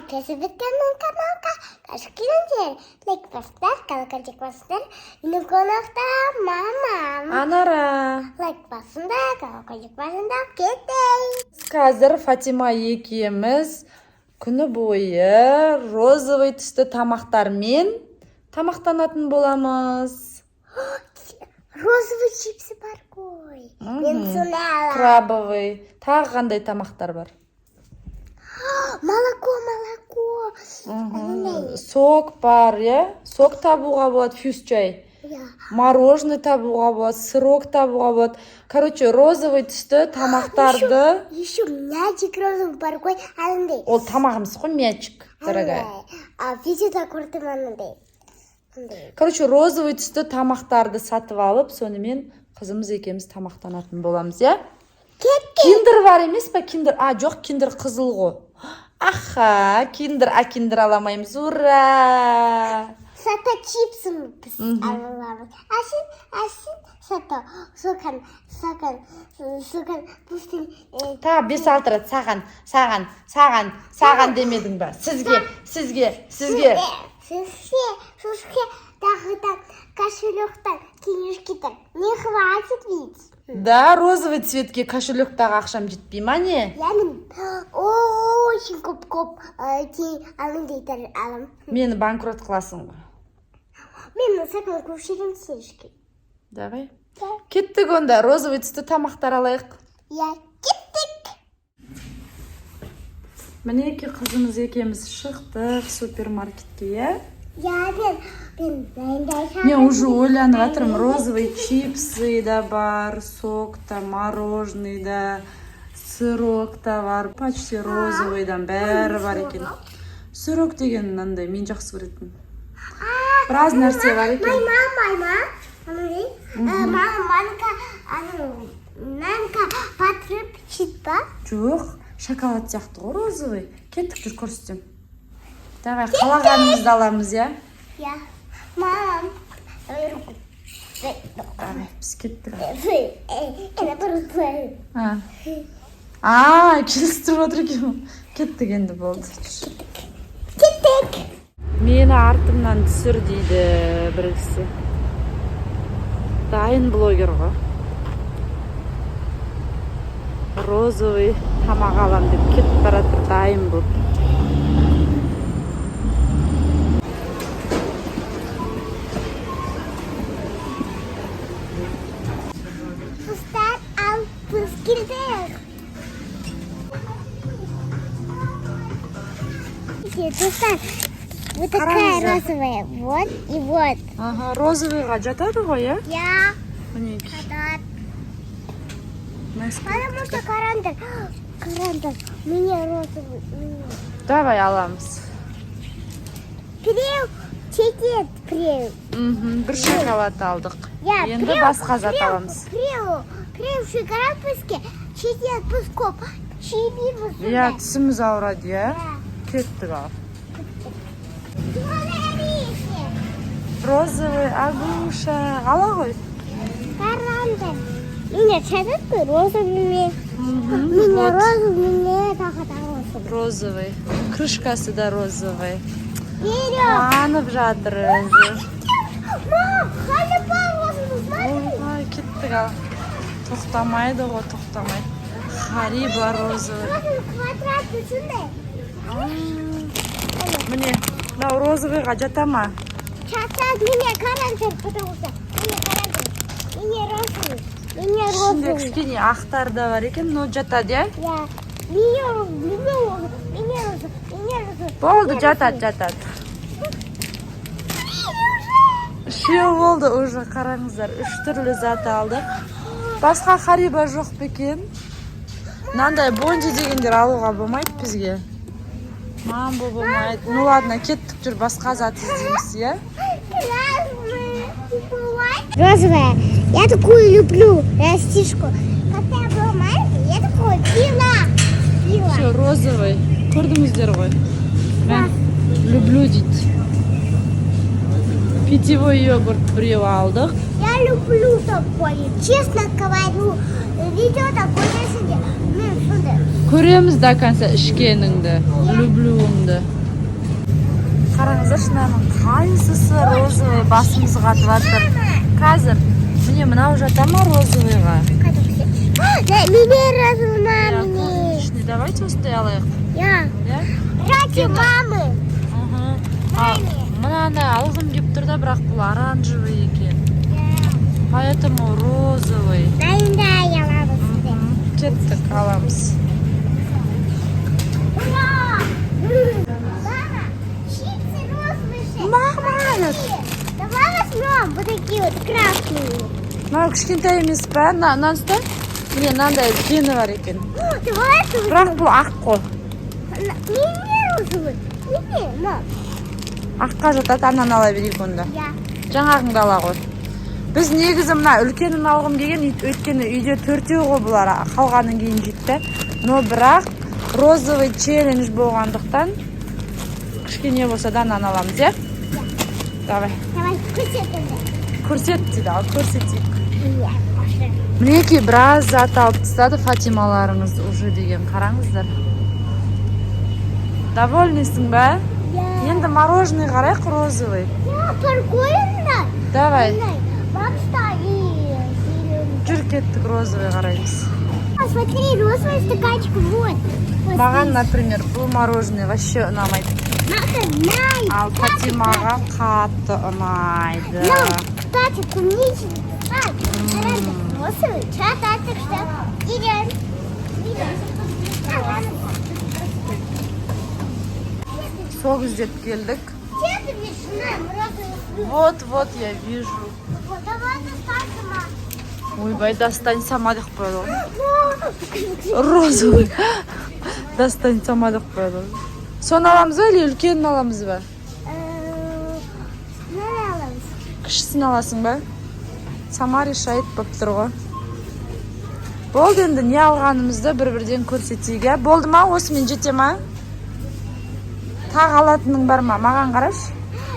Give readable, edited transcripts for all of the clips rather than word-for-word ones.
Әкесі біткеннің каналға қош келдіңдер. Лайк басыңдар, колокольчик басыңдар. Менің қонақта мамам. Анара. Лайк басыңдар, колокольчик басыңдар. Кеттік. Қазір Фатима екеуміз күні бойы розовый түсті тамақтармен тамақтанатын боламыз. Розовый чипсы бар ғой. Мен соны аламын. Крабовый. Тағы қандай тамақтар бар? Молоко, молоко. Анандай. Сок бар, иә? Сок табуға болады, фьюз чай. Иә. Мороженое табуға болады, сырок табуға болады. Короче, розовый түсті тамақтарды. Еще мячик розовый бар ғой. Анандай. Ол тамақ емес қой, мячик, дорогая. Анандай. А, видеода көрдім анандай. Андай. Короче, розовый түсті тамақтарды сатып алып, сонымен қызымыз екеуміз тамақтанатын боламыз, иә? Кеттік. Киндер бар емес па? Киндер. А, жоқ, киндер қызыл ғой. Аха, киндер, а киндер ала алмаймыз. Ура! Зато чипсы біз аламыз. А сен зато соған, соған, соған біздің Тағы бес алты рет саған, саған, саған, саған демедің ба? Сізге, сізге, сізге. Сізге тағы да кошелектан, денежки-то не хватит ведь. Да, розовый цветке кошелектағы ақшам жетпей ма, не? Я мен очень көп-көп анандайлар аламын. Мені банкрот қыласың ғой. Мен саған көшірем денежки. Давай. Да. Кеттік онда, розовый түсті тамақтар алайық. Я кеттік. Мінекей, қызымыз екеуміз шықтық супермаркетке, иә? Я мен мынандай. Мен уже ойланып жатырмын, розовый чипсы да бар, сок та, мороженое да, сырок та бар, почти розовыйдан бәрі бар екен. Сырок деген мынандай мен жақсы көретін. Біраз нәрсе бар екен. Мама, мама, анандай, мама, манка, анау, манка батырып чит па? Жоқ, шоколад сияқты ғой розовый. Кеттік, жүр, көрсетемін. Давай, қалағанымызды аламыз, иә? Я. Мам, давай руку. Давай, біз кеттік. Это А, а келістіріп отыр екен ғой. Кеттік енді, болды. Кеттік. Мені артымнан түсір дейді бір кісі. Дайын блогер ғой. Розовый тамақ алам деп кетіп бара жатыр дайын болып. Достар, ал біз келдік. Достар, вот такая Қараңыздар. Розовая. Вот и вот. Аха, розовыйға жатады ғой, иә? Я Мінекей. Жатады. Потому что карандаш, карандаш, мне розовый. Мне. Давай аламыз. Біреу жетеді, біреу. Бір шоколад алдық. Я, Енді біреу, басқа зат біреу, аламыз. Біреу, біреу шоколад бізге жетеді, біз көп жемейміз. Иә, тісіміз ауырады, иә? Иә. Кеттік ал. Смотрите, Розовый Агуша. Ала ғой. карандаш. Меня жатады розовыми. Меня Вот. розовый, мне тағы да розовый. Розовый. Крышкасы да розовый. Берем. Қуанып жатыр өзі. Мам, халипа розовый, смотри. Ой, кеттік ал. Тоқтамайды ғой, тоқтамайды. Харибо розовый. Розовый квадратный сондай. Міне, мынау розовыйға жата ма? Жатады, меня карандаш, потому что мне карандаш. Мне розовый. Мне Ішінде розовый. Кішкене ақтар да бар екен, но жатады, иә? Я. Меня розовый, меня розовый, меня розовый, меня розовый. Болды, жатады, жатады. Үшеу болды уже, қараңыздар. Үш түрлі зат алдық. Басқа Харибо жоқ па екен? Мынандай Бонди дегендер алуға болмайды бізге. Мамбо болмайды. Ну ладно, кеттік, жүр, басқа зат іздейміз, иә? Розовая. Я такую люблю растишку. Когда я была маленькая, я такую пила. Пила. Все, розовый. Көрдіңіздер ғой. Мә, люблю дейді. Питьевой йогурт біреу алдық. Я люблю такое. Честно говорю, Видеода көресіңдер. Мен сондай. Көреміз до конца ішкеніңді, люблюіңді. Қараңыздаршы, мынаның қайсысы розовый, басымыз қатып жатыр. Қазір міне, мынау жата ма розовыйға? Міне, розовый, Иә, маме. клубничный. Давайте осындай алайық. Я. Иә. Ради мамы. Мхм. А мынаны алғым келіп тұр да, бірақ бұл оранжевый екен, поэтому розовый. Дайындай аламыз. Кеттік, аламыз. Ура! Мама, чипсы розовые. Мама! Давай возьмем вот такие вот красные. Мынау кішкентай емес па? Мынаны ұста. Міне, мынандай үлкені бар екен. Давай это. Бірақ бұл ақ қой. Міне, розовый. Міне, мам. Аққа жатады, ананы ала берейік онда. Я. Жаңағыңды ала ғой. Біз негізі мына үлкенін алғым келген, өйткені үйде төртеу ғой бұлар, қалғанын кейін жейді да. Но бірақ розовый челлендж болғандықтан, кішкене болса да мынаны аламыз, иә. Давай. Давай, көрсет енді. Көрсет дейді, ал көрсетейік. Иә, маша. Мінекей, біраз зат алып тастады Фатималарыңыз уже деген, қараңыздар. Довольныйсың ба? Я. Енді мороженое қарайық, розовый. Я, прикольно. Давай. Бабста и зеленый. Жүр, кеттік, розовый қараймыз. А, смотри, розовый стаканчик, вот. Вот Маған, здесь. например, бұл мороженое вообще ұнамайды. Маған ұнайды. Ал Фатимаға қатты ұнайды. Ну, кстати, клубничный. А, розовый. Чататик, что? Идем. Идем. А, ладно. Сок іздеп келдік. Где ты видишь, на, розовый? Вот, вот, я вижу. Вот, давай достань сама. Ойбай, достань сама деп қояды ғой. Ну, Розовый. Достань сама деп қояды ғой. Соны аламыз ба или үлкенін аламыз ба? Мынаны аламыз. Кішісін аласың ба? Сама решает болып тұр ғой. Болды, енді не алғанымызды бір бірден көрсетейік, иә. Болды ма, осымен жете ма? Тағы алатының бар ма? Маған қарашы.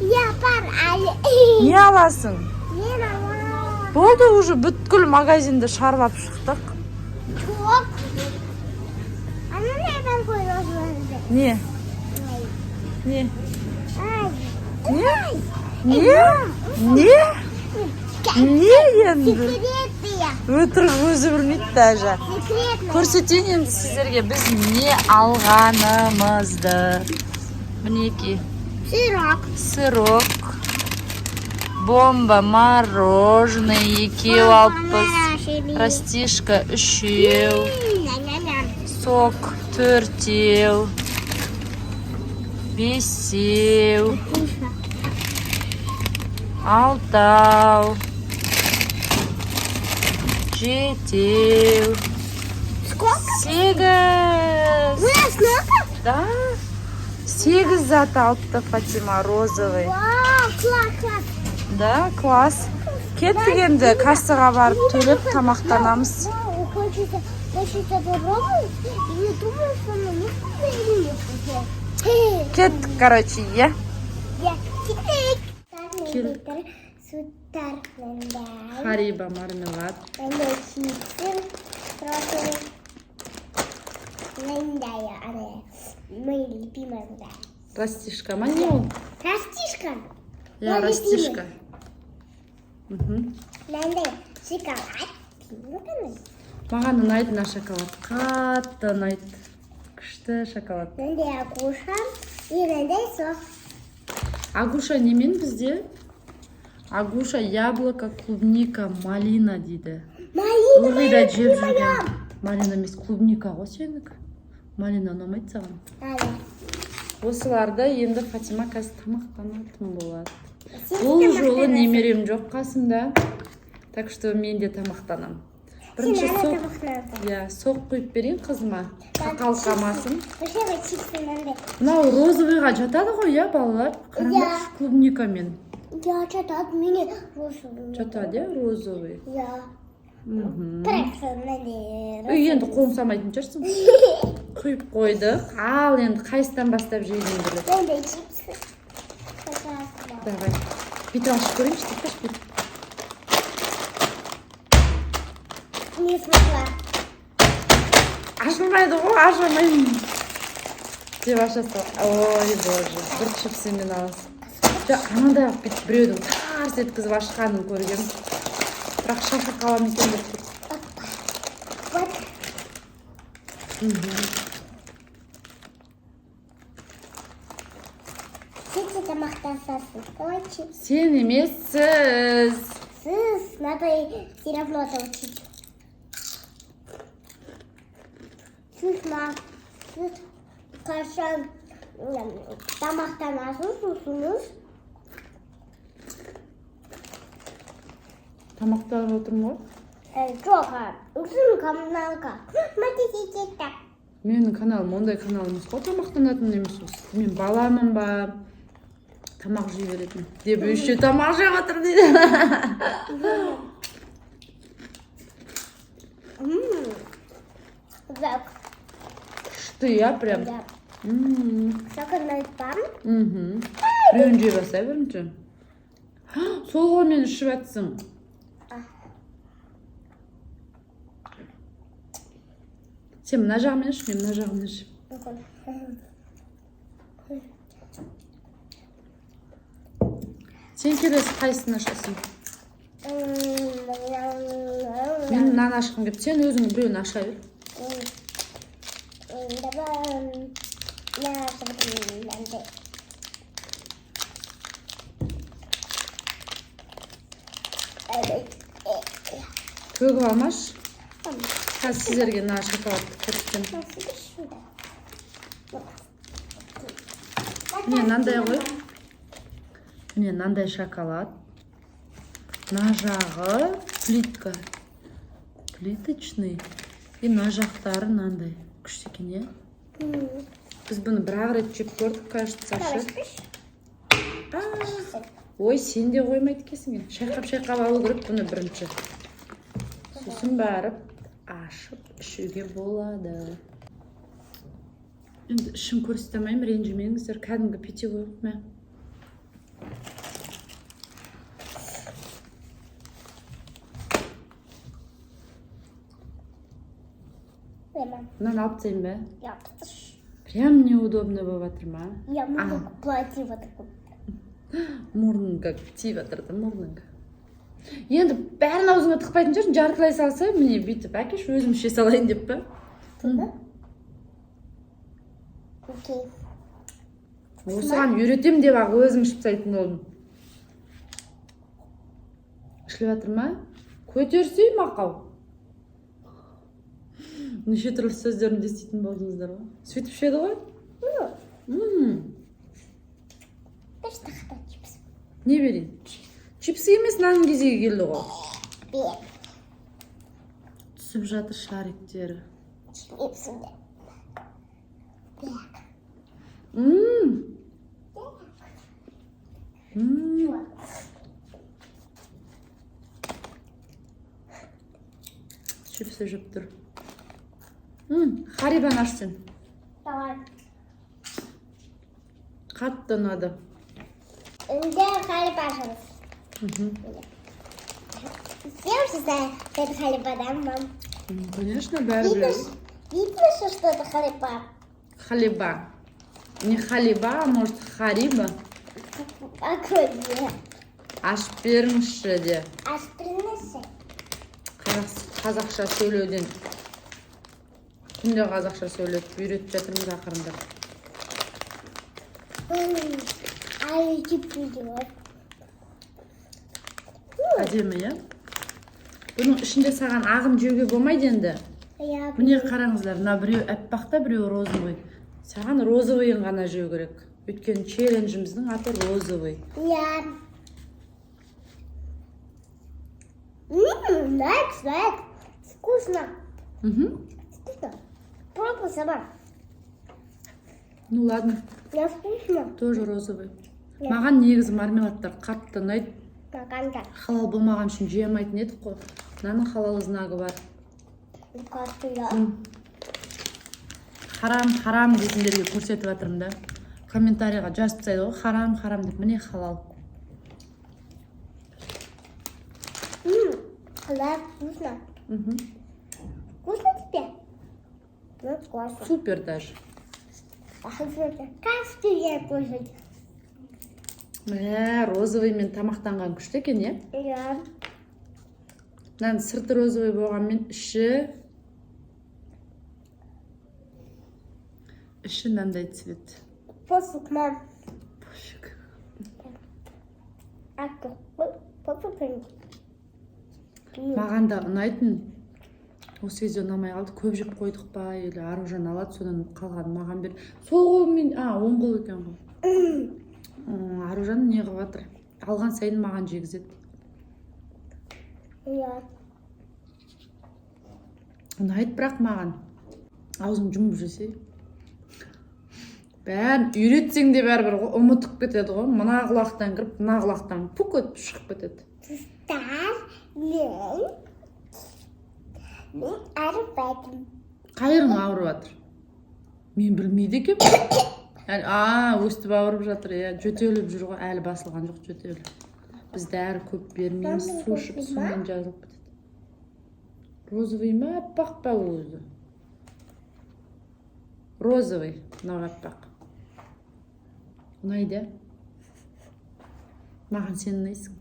Я бар әлі. Не аласың? Мен аламын. Болды, уже бүткіл магазинді шарлап шықтық. Жоқ. Ана не бар ғой, розовый? Не? Не? Ай. Не? Не? Не? Не енді? Секретные. Өтірік, өзі білмейді даже. Секретные. Көрсетейін енді сіздерге біз не алғанымызды. Мінекей. Сырок. Сырок. Бомба мороженое екеу алыппыз. Растишка үшеу. Ням-ням-ням. Сок төртеу. Бесеу. Алтау. Жетеу. Сколько? Сегіз. У нас сколько? Да. Сегіз зат алыпты Фатима розовый. Вау, класс, класс. Да, класс. Кеттік енді, кассаға барып төлеп тамақтанамыз. Вау, хочется, хочется попробовать. И не думаю, что она не вкусная или не вкусная. Кеттік, короче, иә. Я кеттік. Келдік. Суттар мындай. Харибо мармелад. Мындай чипсы розовый. Мындай, ана, моя любимая мындай. Растишка ма, не ол? Растишка. Иә, Мой растишка. Мхм. Мындай шоколад. Пилканы. Маған ұнайды мына шоколад. Қатты ұнайды. Күшті шоколад. Мындай агуша. И мындай сок. Агуша немен бізде? Агуша яблоко, клубника, малина дейді. Малина. Ылғи да Моя жеп любимая. жүрген. Малина емес, клубника ғой сенікі. Малина ұнамайды саған. Ана. Осыларды енді Фатима қазір тамақтанатын болады. Сен Бұл жолы тамақтанасың. Немерем жоқ қасымда. Так что мен де тамақтанамын. Бірінші Сен ана сок, тамақтанасың. Иә, сок құйып берейін қызыма. Тоқал қалмасын. Вообще чипсы мынандай. Мынау розовыйға жатады ғой, иә, балалар? Қараңдаршы, клубникамен. Я жатады, міне, розовый. Жатады, иә, розовый. Я. Мхм. Бірақ мынандай. Үй, енді қолын салмайтын шығарсың. Құйып қойдық. Ал енді қайсыдан бастап жегің келеді? Мынандай чипсы. Пожалуйста. Давай. Бүйтіп ашып көрейінші, тоқташы, бүйтіп. Не смогла. Ашылмайды ғой, аша алмаймын деп аша сал. Ой, боже, бір чипсымен аласың. Жоқ, анандай қылып, бүйтіп біреудің тарс еткізіп ашқанын көргенмін, бірақ шашы қала ма екен деп тұр. Вот. Сен де тамақтансасың. Давай чипсы. Сен емес, сіз. Сыз, надо все равно это учить. Сіз ма, сіз қашан тамақтанасыз, сусыңыз? Тамақтанып отырмын ғой. Жоқ, өзің каналға. Смотрите, так. Менің каналым ондай канал емес қой, тамақтанатын емес қой. Мен баламын ба, тамақ жей беретін деп, еще тамақ жеп жатыр дейді. Так, Күшті, иә, прям. Да. Сахарный пан. Біреуін жей бастай бірінші. Сол қолмен ішіп жатсың. А. Сен мына жағымен іш, мен мына жағымен іш. Мүмкін. Сен келесі қайсысын ашасың? Мен мынаны ашқым келіп, сен өзің біреуін аша бер. Давай, я мынандай. Төгіп алмашы. Қазір сіздерге мына шоколадты көрсетемін. Міне, мынандай ғой, міне, мынандай шоколад. Мына жағы плитка, плиточный, и мына жақтары мынандай. Күшті екен, иә? Біз бұны бір ақ рет жеп көрдік, кажется, ше. А, ой, сен де қоймайды екенсің, иә. Шайқап, шайқап алу керек бұны бірінші, сосын барып ашып ішуге болады. Енді ішін көрсете алмаймын, ренжімеңіздер. Кәдімгі питьевой, мә. Мынаны алып тастайын ба? Прям неудобно болып жатыр ма? Я А. могу платить вот такой. Мұрныңға тиіп жатыр да, мұрныңға. Енді бәрін аузыңа тықпайтын шығарсың, жартылай салса, міне, бүйтіп әкеші, өзім іше салайын деп па? Окей. Осыған үйретемін деп ақ өзім ішіп тастайтын болдым. Ішіліп жатыр ма? Көтерсей, мақау. Неше түрлі сөздерімді еститін болдыңыздар ғой. Сөйтіп ішеді ғой. Дальше тақта чипс. Не берейін? Чипсы емес, нанның кезегі келді ғой. Бер. Түсіп жатыр шариктері. Чипсы. Бер. Мм. Чипсы жеп тұр. Харибаны аш сен. Давай. Қатты ұнады. Енді Хариба ашамыз. Все уже знают, что это Хариба, да, мам? Конечно, бәрі біледі. Видно, видно, что это Хариба. Халиба. Не халиба, а может, хариба. Какой мне? Ашып беріңізші де. Аш принеси. Қазақша сөйлеуден, күнде қазақша сөйлетіп үйретіп жатырмыз ақырындап. Ай, чипсы делать. Әдемі, иә? Бұның ішінде саған ағын жеуге болмайды енді. Я Міне, қараңыздар, мына біреу аппақ та, біреу розовый. Саған розовыйын ғана жеу керек, өйткені челленджіміздің аты розовый. Я. Ммм, лайк, лайк. Вкусно. Вкусно. Пробуй сама. Ну ладно. Я вкусно. Тоже розовый. Маған негізі мармеладтар қатты ұнайды. Маған да. Халал болмаған үшін жей алмайтын едік қой. Мынаның халал знагы бар. Қатты, да. Харам, харам дейтіндерге көрсетіп жатырмын да. Комментарийға жазып тастайды ғой, харам, харам деп. Міне, халал. Ммм, да, вкусно. Мхм. Вкусно тебе? Ну, вкусно. Супер даже. А хочу это каждый кушать. Мә, розовыймен тамақтанған күшті екен, иә? Иә. Мынаның сырты розовый болғанмен, іші мынандай цвет. Пофиг, мам. Пофиг. А какой? Пофиг. Маған да ұнайтын, осы кезде ұнамай қалды. Көп жеп қойдық па, или Аружан алады, содан қалғанын маған бер. Сол қолмен, а, оң қол екен ғой. Аружан не қылып жатыр, алған сайын маған жегізеді. Иә. Ұнайды, бірақ маған аузын жұмып жесе, бәрін үйретсең де, бәрібір ғой, ұмытып кетеді ғой. Мына құлақтан кіріп, мына құлақтан пук етіп шығып кетеді. Достар, мен ауырып. Қайырың ауырып жатыр? Мен білмейді екенмін әлі. А, өстіп ауырып жатыр, иә, жөтеліп жүр ғой, әлі басылған жоқ жөтелі. Біз дәрі көп бермейміз, су ішіп, сумен жазылып кетеді. Розовый ма, аппақ па өзі? Розовый мынау, аппақ ұнайды, иә? Маған сен ұнайсың.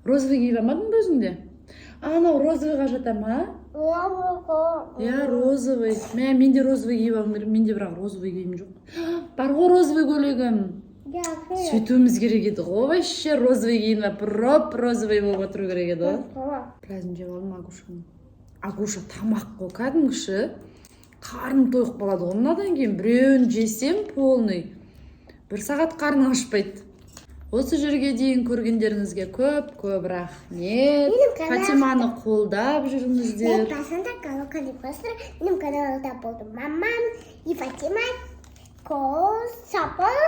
Розовый киіп алмадың ба өзің де? Анау розовыйға жата ма? Иә, розовый. Мә, мен де розовый киіп алғым келеді менде, бірақ розовый киім жоқ. Бар ғой розовый көйлегім. Сөйтуіміз керек еді ғой вообще, розовый киініп алып, роп розовый болып отыру керек еді ғой. Біразын жеп алдым Агушаның. Агуша тамақ қой кәдімгіші, қарным тойып қалады ғой мынадан кейін. Біреуін жесем, полный бір сағат қарның ашпайды. Осы жерге дейін көргендеріңізге көп көп рахмет. Менің каналым- Фатиманы қолдап жүріңіздер. Басында колокольчик басыр. Менің каналымда болды мамам и Фатима. Қол сапыл.